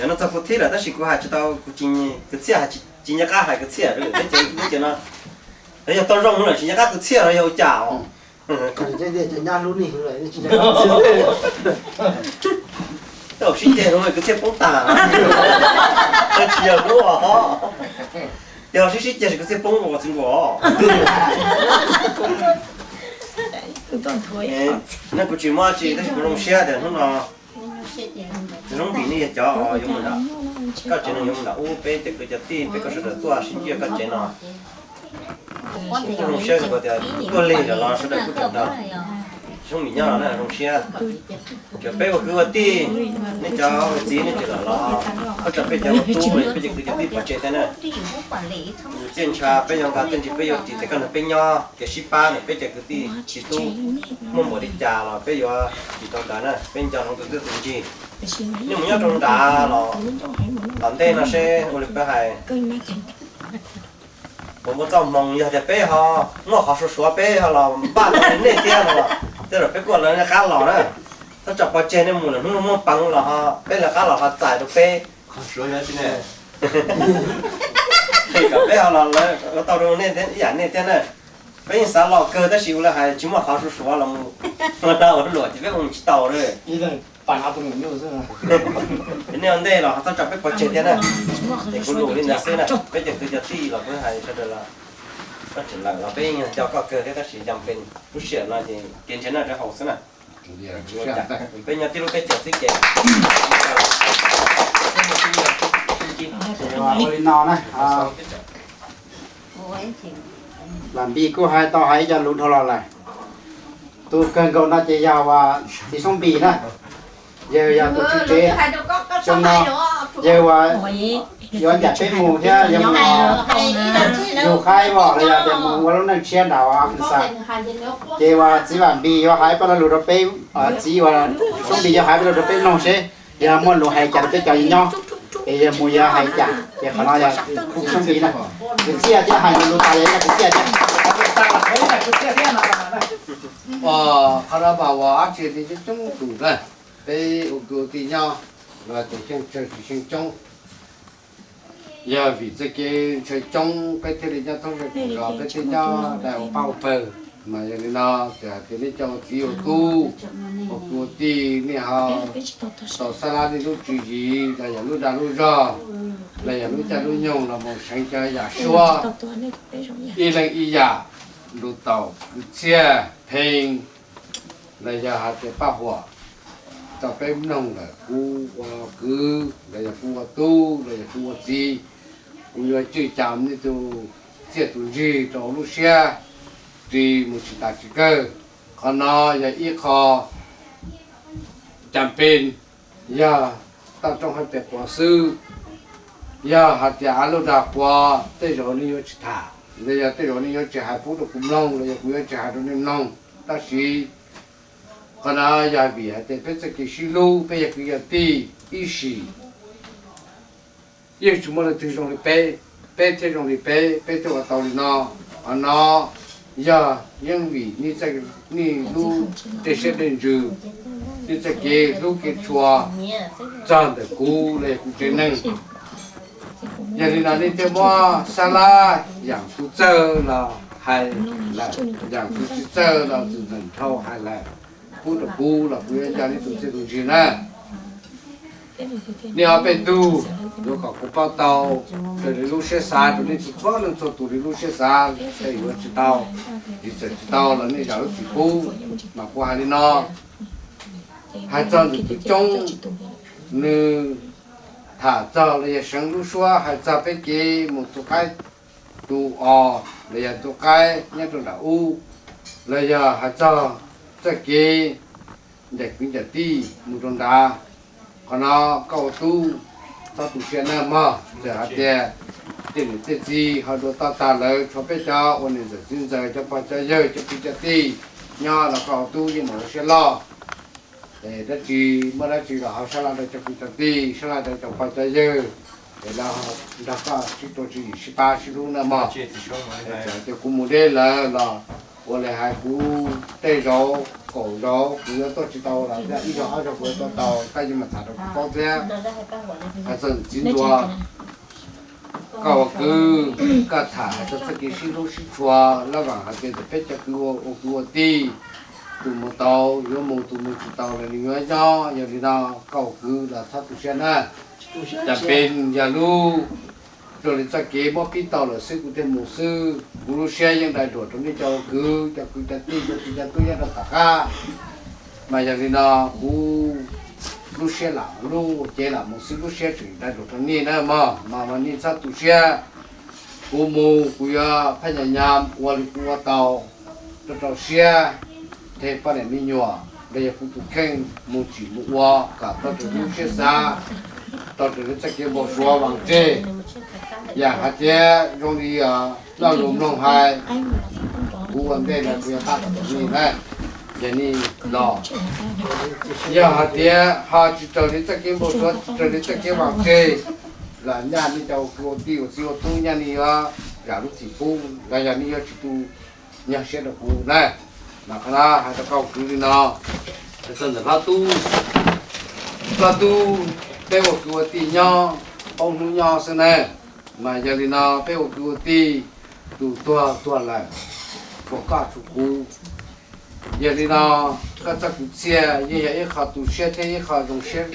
Cov no txog kuv thib lawm tab sis kuv hais tsis tau, kuv tsis, kwv txhiaj hais tsis, tsis nco qab hais kwv txhiaj, teb cov no yog tau zoo lawm tsis nco qab kwv txhiaj los yog ua cas os. Tej zaum sib ceg no kwv txhiaj poob tag, tsis yog hlub os. Yog sib sib ceg kwv txhiaj poob ua txiv nkaus. Nej kuv tsis muaj tsi tab sis kuv zoo siab tias hnub no Zoo vim nej yog cov yuav mus nram, koj tsev neeg yuav mus nram ub, peb cov kwv cov tij peb koj sawv daws tuaj sib ntsib koj tsev no. Kuj zoo siab tias tuaj lig lawm los sawv daws kuj tseem nrog. Zoo vim nyob no na zoo siab. Cov peb ua kwv ua tij, nej cov ua txiv nej tseem los los, koj tso peb cov ua tub, peb cov kwv cov tij pov tseg thiab na. Txiaj ntsha peb yuav nqa txiaj ntsig peb yuav ris tes koj nrog peb nyob kev sib pab na, peb cov kwv tij txiv tub muaj npaum li cas los peb yuav ris tau ntawd na, peb nco ntsoov tus txiaj tus ntsig. Nej mus nyob rau nrad los tom ntej no seb ua li peb hais, puas muaj txoj hmoo yog tias peb ho muaj qhov suav suav peb ho los npaj rau nej thiab no los tej zaum peb kuj lawv nej qab los na. Txhob tso pov tseg, nej mus lawm hnub muaj peev los ho peb lawv qab los ho txais rau peb. Kom peb ho los lawv ua tau rau nej ib yam nej thiab na. Peb yeej xav los kawg tab sis ua li hais tsis muaj qhov suav suav los mus ua dab ua luam ces peb ua tsis tau lawm. Nej ua ntej los ho txhob tso peb pov tseg thiab na. Es kuv lus li ntawd xwb na, peb cov kwv cov tij los kuv hais sawv daws los, koj tseem lawm los peb yeej nco koj kawg thiab tab sis yog pes lub sij hawm no ces kev nrhiav noj nrhiav haus xwb na. Peb nyob tib lub teb chaws xwb ces ua li no na. Vam Npis kuj hais tau hais ib co lus dhau los lawm. Tus kawg nkaus no ces yog uas txiv Xoob Npis na, yawg yog tus tswv tsev xyoo no, yawg uas yuav ncaim peb mus thiab yawg mus yug qaib os los yog tias mus ua lub neej tshiab nram Afghanistan. Ces uas txiv Vam Npis yuav hais paj lug rau peb, txiv uas Xoob Npis yuav hais paj lug rau peb mloog seb yog muaj lus hais cas rau peb cov nyob, es yawg mus yuav hais cas. Ces qhov no yog Xoob Npis na, kwv txhiaj thiab hais lus tas yog kwv txhiaj thiab. Qhov no mas uas dab tsi li coob coob tus na, peb ua kwv ua tij nyob los tus xyeej tsawg tus xyeej coob. Yog vim txoj kev ntshaw coob peb thiaj li nyob thoob zej zos, peb thiaj nyob dai ua pab ua pawg. Mas yog li no, txawm hais tias nej cov ua txiv ua tub, ua kwv ua tij nej ho tau xab lab nej lub tswv yim los yog lub dag lub zog los yog lub caij lub nyoog los mus seev cov yam suab, ib leeg ib yam, lus taum kwv txhiaj pheej los yog hais tias paj huam rau peb mloog lawm, kuv ua kwv los yog kuv ua tub los yog kuv ua txiv, kuv yuav cwj cas nej tus txiaj tus ntsig rau lub siab ris mus tsis tas tsis kawg. Qhov no yog ib qho cas pes, yog toj roob haj tes quav xwb. Yog hais tias av luj dag quav tej zaum nej yuav tsis tham, los yog tej zaum nej yuav tsis hais pub rau kuv mloog los yog kuv yuav tsis hais rau nej mloog. Tab sis qhov no yog vim hais tias peb txoj kev sib hlub, peb yog kwv yog tij ib sim yeej tsis muaj leej twg zoo li peb, peb thiaj zoo li peb, peb thiaj ua tau li no. Qhov no yog yeej vim nej lub dej siab dej ntsws, nej txoj kev hlub kev tshua txog ntawm kuv los yog kuv tsev neeg. Yog li no nej thiaj muab sab lab yam kuv txawj los hais lawm, yam kuv tsis txawj los txwm txawm dhau hais lawm, pub rau kuv los kuv yuav nco nej tus txiaj tus ntsig na. Nej ob peb tug yuav kom kuv paub tau raws li lub siab xav rau nej txhua txhua leej txhua tus li lub siab xav, tej yuav tsis tau, tsis txawm tsis tau los nej zam lub txim pub. Mas kuv hais li no, hais txog ntawm tus coob, nws tham txog los yog seev lub suab hais txog peb kev mus tu qaib tu os los yog tu qaib nyob rau nram ub, los yog hais txog txoj kev ncaim kwv ncaim tij mus rau nrad. Qhov no koj ua tub txhob tu siab nawb mog, txawm hais tias tej niam tej txiv ho dua toj tag lawm, tshuav peb cov ua niam ntxawm txiv ntxawm, cov pog cov yawg, cov kwv cov tij nyob los koj ua tub yeej meem ua siab loj. Es dab tsi, muaj dab tsi los ho sab laj rau cov kwv cov tij, sab laj rau cov pog cov yawg, es los nrog koj sib tua tswv yim sib pab sib hlub nawb mog. Txawm tias kuv mus deb lawm los ua li hais kuv tej zaum kaum zaus kuv yuav tuaj tsis tau los ib zaug ob zaug kuv yuav tuaj tau, koj yeej mam tham rau kuv paub thiab. Hais txog niam txiv ntuas, koj ua kwv, koj tham hais txog txoj kev sib hlub sib tshua, lab vam hais tias peb cov kwv ua kwv ua tij, tus mus tau yuav mus, tus mus tsis tau los nws yuav nyob. Yog li no koj ua kwv los txhob tu siab na. Cas pes yog lub zoo li txoj kev muab pib tau lawm xwb kuv thiaj mus xwb. Kuv lub siab yeej dai duam rau nej cov ua kwv, cov kwv cov tij, cov kwv cov tub nyob rau tom qab. Mas yog li no kuv lub siab lam lub cev lam mus xwb, lub siab tseem dai duam rau nej na mog, mas mas nej txhob tu siab. Kuv mus kuv yuav phaj nyas nyam ua li kuv ua tau, rau rau siab, the poj niam me nyuam los yog kuv tus kheej mus tsim mus ua kom tau raws lub siab xav, tau raws li txoj kev npau suav vas tseg. Yam hais tias zoo li lo lus mloog hais, kuv ua ntej los kuv yuav pab tau nej na. Yog nej los, yog hais tias ho tsis raws li txoj kev npau suav, tsis raws li txoj kev vas tseg, los nyaj nej cov ua kwv ua tij ua txiv ua tub nyaj nej yuav zam lub txim pub los yog nej yuav tsis tu nyog siab rau kuv na. Mas qhov no hais rau koj ua kwv li no, hais txog ntawm hlob tub, hlob tub, peb ua kwv ua tij nyob, poob hnub nyob xwb na. Mas yog li no peb ua kwv ua tij, tus tuag tuag lawm, tshuav koj tshuav kuv. Yog li no koj txoj kwv txhiaj yeej yog ib qho tu siab thiab ib qho zoo siab,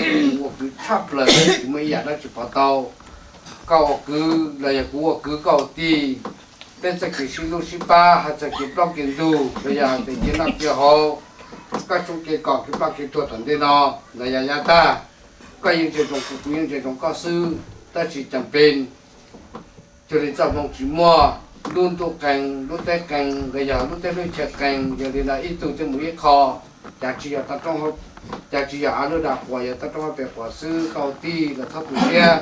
ua kwv tshaj plaws tsis muaj ib yam dab tsi pov tau. Koj ua kwv los yog kuv ua kwv koj ua tij, peb txoj kev sib hlub sib pab hais txog kev plaub kev ntug los yog hais tias kev noj kev haus, koj tshoob kev kos kev ploj kev tuag tom ntej no los yog yav tag, koj yeej ntsia zoo kuv, kuv yeej ntsia zoo koj xwb. Tab sis cas pes cuag li txoj hmoo tsis muaj, lub ntuj qee lub teb qee los yog lub teb lub chaw qee, yog li no ib tug thiaj mus ib qho. Cav tsis yog toj roob, cav tsis yog av lub dag quas, yog toj roob hauv pes quas xwb. Koj ua tij los txhob tu siab.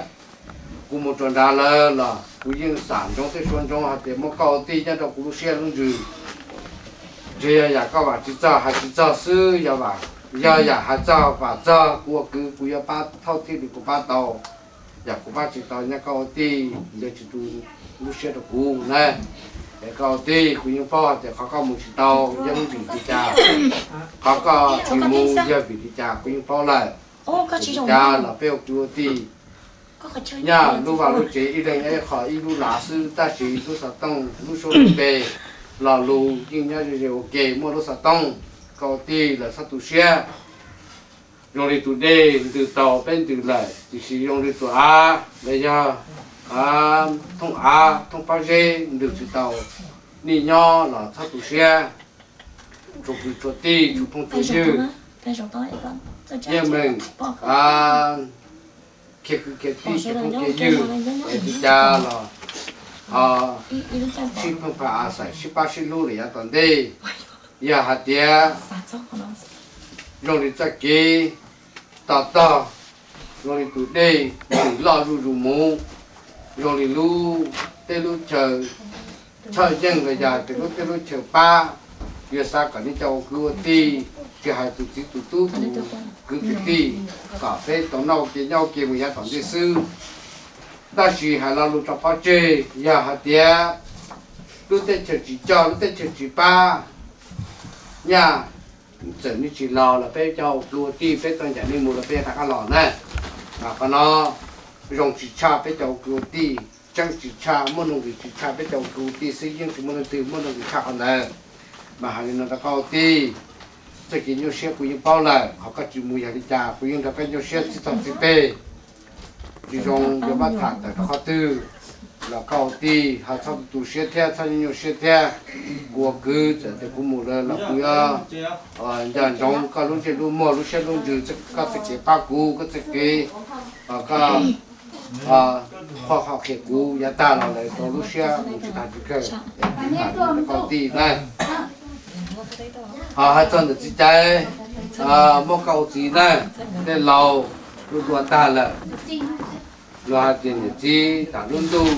Kuv mus rau nrad lawm los kuv yeej xam ntsoov thiab suav ntsoov hais tias muaj koj ua tij nyob rau kuv lub siab lub ntsws. Tsuas yog yam koj vam tsis txog hais tsis txog xwb, yog vam, yog yam hais txog vam txog kuv ua kwv kuv yuav pab thauj thiaj li kuv pab tau. Yam kuv pab tsis tau nyob koj ua tij, yog tsis tu lub siab rau kuv na. Es koj ua tij kuv yeej paub hais tias qhov koj mus tsis tau yog vim li cas, qhov koj tsis mus yog vim li cas kuv yeej paub lawm. Vim li cas los peb ua kwv ua tij, nyaj lub vaj lub tsev ib leeg ib qho ib lub lav xwb, tab sis lub xov tooj lub suab lub npe, lo lus yeej nyob ze ze ua ke. Muaj lub xov tooj, koj ua tij los txhob tu siab. Zoo li tus dej ntws tau peb ntws lawm, tiam sis zoo li tus av los yog thooj av thooj pob zeb ntws tsis tau, nej nyob los txhob tu siab. Tshuav kwv tshuav tij tshuav phooj tshuav ywg, yeej meem khiav kwv khiav tij khiav phooj khiav ywg, es li cas los ho sib pheej pha a xaim sib pab sib hlub lawm yav tom ntej. Yog hais tias zoo li txoj kev to tog, zoo li tus dej ntws loj zuj zus mus, zoo li lub teb lub chaw thawj yeej los yog tias lub teb lub chaw pab, yuav xav kom nej cov ua kwv ua tij, tsis hais tus txiv tus tub tus kwv tus tij, kom peb tau noj ua ke nyob ua ke mus yav tom ntej xwb. Tab sis hais lo lus tso pob tseg, yog hais tias lub teb chaws tsis coj, lub teb chaws tsis pab, nyaj txawm nej tsis los los peb cov ua kwv ua tij peb tuaj ncaim nej mus los peb rov qab los na. Mas qhov no zoo tsis tshaj peb cov ua kwv ua tij, tseeb tsis tshaj, muaj nuj nqis tsis tshaj peb cov ua kwv ua tij xwb, yeej tsis muaj leej twg muaj nuj nqis tshaj qhov ntawd. Mas hais li no rau koj ua tij, txoj kev nyuaj siab kuv yeej paub lawm, qhov koj tsis mus yog li cas kuv yeej nrog koj nyuaj siab txij txog txij peg. Tsis zoo yuav muab tham tawm rau qhov twg los koj ua tij ho txhob tu siab thiab txhob nyuaj siab thiab. Kuv ua kwv txawm tias kuv mus lawm los kuv yuav nco ntsoov koj lub ntsej lub muag lub siab lub ntsws, koj txoj kev pab kuv, koj txoj kev, koj qhuab qhov qhia kuv yav tag los lawm rau lub siab mus tsis tag tsis kawg. Koj ua tij na, ho hais txog ntawm txiv cai, muab koj ua txiv na, tej laus lub dua tag lawm, luag hais tias niam txiv tas lub ntuj,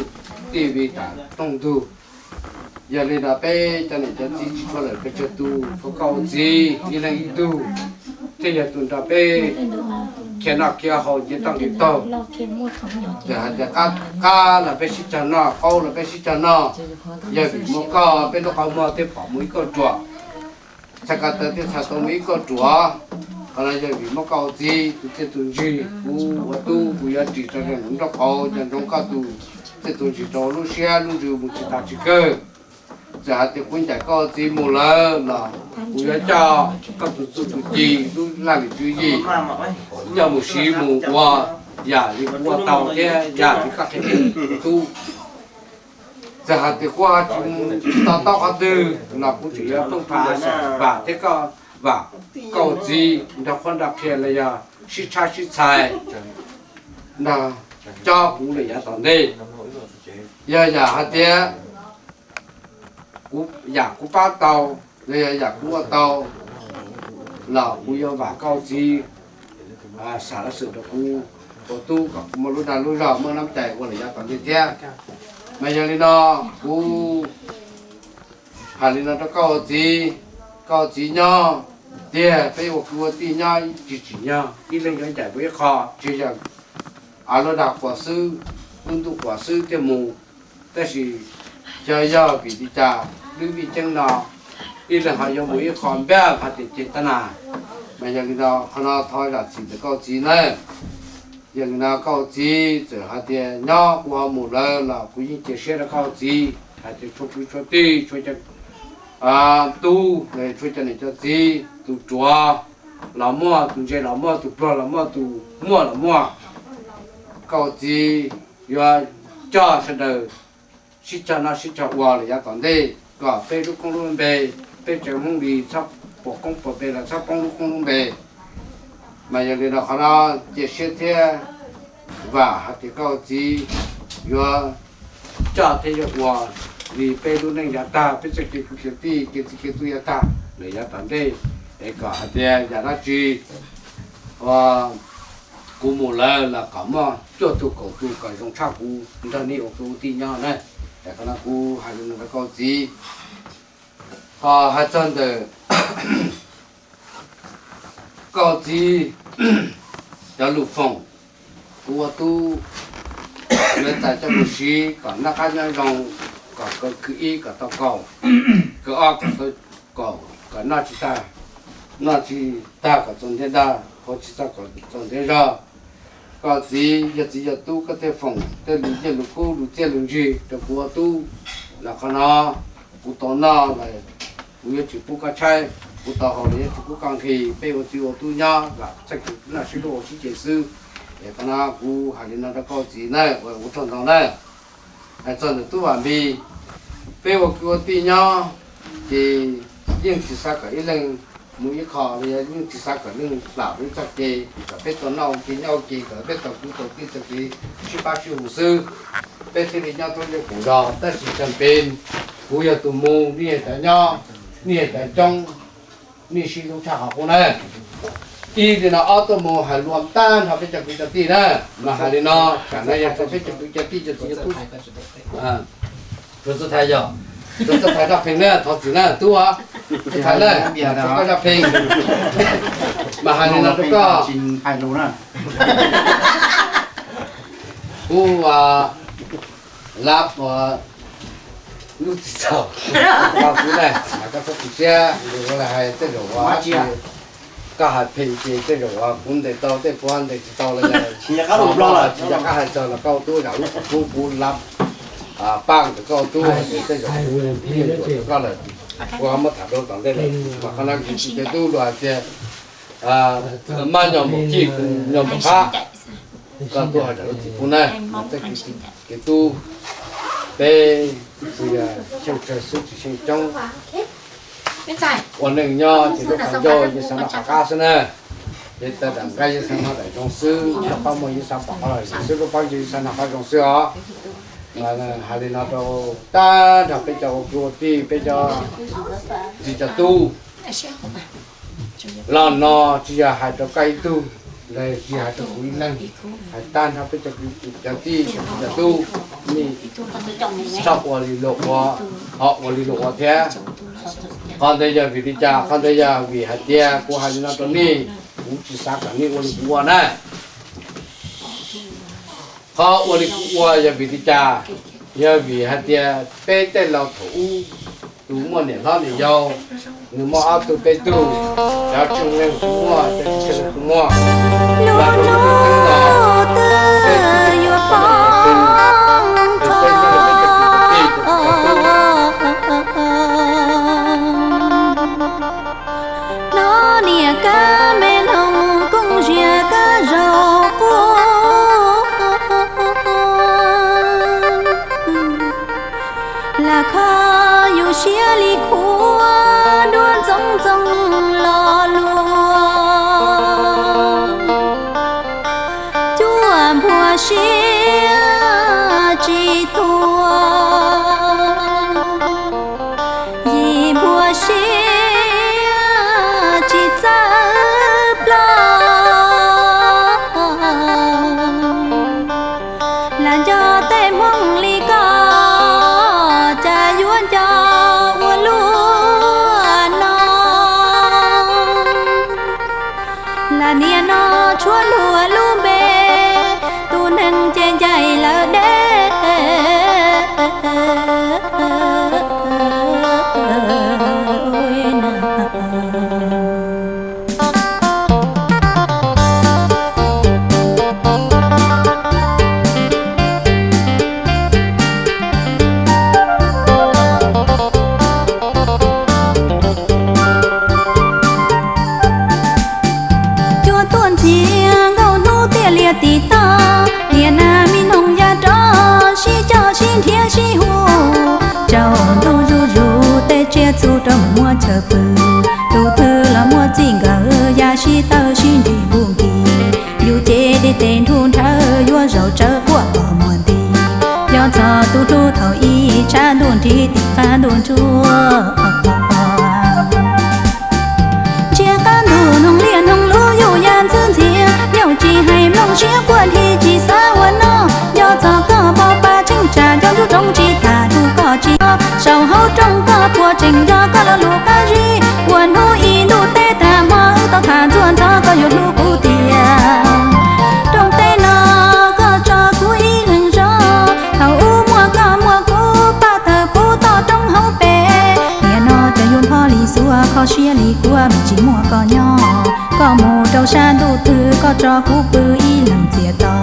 tij vim tas rooj ntug. Yog li no peb cov niam cov txiv tsis tshuav lawm pes tsawg tus, tshuav koj ua txiv ib leeg ib tug, thiaj yog tus nrog peb khiav noj khiav haus nce toj nqis taug. Txawm hais tias qab los peb sib cog noj, qaub los peb sib cog noj, yog vim muaj koj peb lub qhov muag thiaj pom mus ib kauj ruam. txhais ko taw thiaj txhais tau mus ib kauj ruam. Qhov no yog vim muab koj ua txiv tus txiaj tus ntsig, kuv ua tub kuv yuav ris tso rau nraub qaum, nco ntsoov koj tus txiaj tus ntsig rau lub siab lub ntsws mus tsis tas tsis kawg. Txawm hais tias kuv ncaim koj ua txiv mus lawm los kuv yuav coj koj tus txuj tus ci lub laj lim tswv yim coj mus siv mus ua yam li kuv ua tau thiab yam li koj qhia tub. Txawm hais tias kuv ho tsis to taub qhov twg los kuv tseem yuav pheej pha vam thiab koj, vam koj ua txiv nrog qhuab nrog qhia los yog sib tshab sib txhais nrog cob kuv lawm yav tom ntej. Yog yam hais tias kuv, yam kuv pab tau los yog yam kuv ua tau los kuv yuav vam koj ua txiv, xam laj xwm rau kuv ua tub kom kuv muaj lub dag lub zog muaj neej cai ua lawm yav tom ntej thiab. Mas yog li no kuv hais li no rau koj ua txiv, koj ua txiv nyob tiag, peb ua kwv ua tij nyob tsis tsim nyog ib leeg yuav ncaim mus ib qho, tsis yog av lub dag quas xwb, lub ntuj quas xwb thiaj mus. Tab sis xyov yog vim li cas lub vij ceeb no ib leeg ho yuav mus ib qho npaj ho tias ceg tab nas. Mas yog li no qhov no thov zam txim ntawm koj ua txiv nawb. Yog li no koj ua txiv txawm hais tias nyob kuv ho mus lawm los kuv yeej cia siab rau koj ua txiv hais tias txhua kwv txhua tij, txhua cov tub, txhua cov niam cov txiv, tus ruam los muaj, tus ntse los muaj, tus pluag los muaj, tus muaj los muaj, koj ua txiv yuav coj sawv daws sib cog noj sib cog ua lawm yav tom ntej kom peb lub koob lub npe, peb tsev Hmoob Lis txhob puas koob puas npe los txhob poob lub koob lub npe. Mas yog li no qhov no cia siab thiab vam hais tias koj ua txiv yuav coj thiab yuav ua li peb lub neej yav tag, peb txoj kev kwv kev tij kev txiv kev tub yav tag lawm yav tom ntej, es kom hais tias yam dab tsi kuv mus lawm los kom muaj cuaj tug kaum tug kom zoo tshaj kuv nrog nej ua kwv ua tij nyob na. Es qhov no kuv hais li no rau koj ua txiv. Ho hais txog ntawm koj ua txiv cov lus foom, kuv ua tub yuav txais coj mus siv kom noj qab nyob zoo, kom kaw khw ib kom tau kaum, kaw ob kom tau kaum, kom noj tsis tag, noj tsis tag kom txaus ntiav dag, haus tsis txog kom txaus ntiav zog. Koj txiv yog txiv yog tub koj thiaj foom tej lus nyiaj lus kub lus txiaj lus ntsig rau kuv ua tub los qhov no kuv tau noj los kuv yuav tsis pub koj tshaib, kuv tau haus los yuav tsis pub koj nqhis. Peb ua txiv ua tub nyob los txoj kev noj sib hlub ua sib ce xwb. Es qhov no kuv hais li no rau koj ua txiv na, ua ua tsaug ntau na. Hais txog ntawm tub Vam Npis, peb ua kwv ua tij nyob ces yeej tsis xav kom ib leeg mus ib qho li, yeej tsis xav kom leej plam ib txoj kev, kom peb tau noj ua ke nyob ua ke, kom peb tau kwv tau tij txoj kev sib pab sib hu xwb, peb thiaj li nyob tau zoo kawg nkaus. Tab sis txawm pem kuv yog tus mus, nej yog cov nyob, nej yog cov coob, nej sib hlub tshaj qhov qub na. Ib li no ob tuaj mus hais lus tag nrho peb cov kwv cov tij na, mas hais li no, tam no yog rau peb cov kwv cov tij cov txiv tub, txhua txhua thais yog, txhua txhua thais Zaj Pheej na, thov txim na tub, txhua thais na, txhua thais Zaj Pheej, mas hais li no rau koj, kuv lab ua lub txim txhaum rau kuv na, mas koj txhob tu siab, kuv hais tej zaum uas koj hais phem ces tej zaum uas kuv ntes tau, tej kuv ntes tsis tau los yog tsis yog koj hais txog los koj tub zam lub txim pub, kuv lab paj ntawm koj tub hais tias tej zaum kuv yeej yuam rau koj lawm, kuv ho muab tham rau tom ntej lawm, mas qhov no kuv tsis ces tub luag hais tias maj nyog mus cij, nyog mus qab, koj tub ho zam lub txim pub na, mas txoj kev tub peb tsis yog xyeej tsawg xwb tsis xyeej coob. Ua neej nyob ces lub qhov ncauj yeej xav noj qhov qab xwb na, ces tawm daim nqaij yeej xav noj daim zoo xwb, lub pob muag yeej xav pom qhov zoo xwb, lub pob ntseg yeej xav noj qhov zoo xwb os. Mas hais li no rau tag nrho peb cov ua kwv ua tij, peb cov txiv cov tub, los no tsis yog hais rau koj ib tug, los tsis hais rau kuv ib leeg, hais tag nrho peb cov kwv cov tij cov tub, nej txhob ua li luag ua, ho ua li luag ua thiab. Qhov ntawd yog vim li cas? Qhov ntawd yog vim hais tias kuv hais li no rau nej, kuv tsis xav kom nej ua li kuv ua na. Qhov ua li kuv ua yog vim li cas? Yog vim hais tias peb tej laus thaum ub tus muaj niam hlob niam yau, Nws muaj ob tug peb tug, cov tseem neeg kuj muaj, cov tsis tseem neeg kuj muaj. Lub hnub twg yuav poob tho. Hnov niam kab me noog kooj ziag kab zaug quaj. Lam kho yus siab li khuav duab ntxoov ntxoo lo lus. Cuaj nphuag siab tsis tuag, yim nphuag siab tsis txawj ploj. Lam nco tej hmoob li koj, cas yuav nco ua luaj no. Lam niaj no tshuav luag lub npe, tus neeg ces ncaim lawm deb. Cua tuaj ntxiag nkauj hnub tiaj liaj tim toj, niam nas me noog ya rov sib coj sib nrhiav sib hu. Tsaus ntuj zuj zus tej tsiaj txhu rau mus muab chaw pw, tus twg los muaj txij nkawm ya sib tawb sib nrig npuj nkis. Yus cev dej tes nrhub nrhawv yuav zaum tsawv quaj tos muag nti, yog txog tus hlub thaum ub tshav ntuj nrig tim qab ntuj ntsuab. Ntsiag qab ntuj noog liaj noog lub yuj ya ntxwb ntxiag, nyob tsis hais nplooj siab quaj dhi tsis xav ua noj. Nco txog koj pov pa cheeb tsam nco ntuj rooj tsis tham tus koj tsis nco, saum hauv rooj koj puas tseem nco koj lo lus qab zib. Ua hnub ib ntuj teb tag hmo wb tau tham ntxuaj ntxov koj yuav hlub kuv tiag. Rooj teb no koj tso kuv ib leeg zov, thaum ub muaj koj muaj kuv pab tawg puv toj roob hauv pes. Niaj no cov yuav nphob li xuas kho siab li kuav vim tsis muaj koj nyob. Koj mus rau sab ntuj twg koj tso kuv pw ib leeg txias to.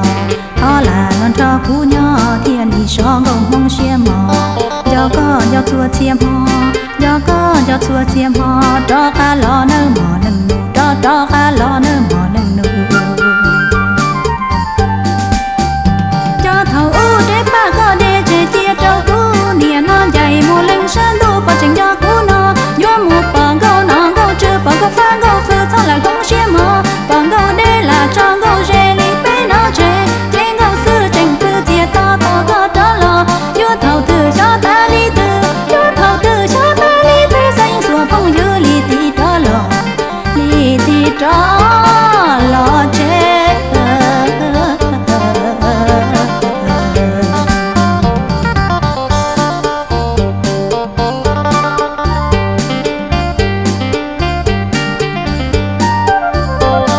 Thov lam los nrog kuv nyob thiaj li sov nkauj hmoob siab mos. Nco koj nco txhua txhia hmo, nco koj nco txhua txhia hmo, rov qab los nawb mos neej nus, rov rov qab los nawb.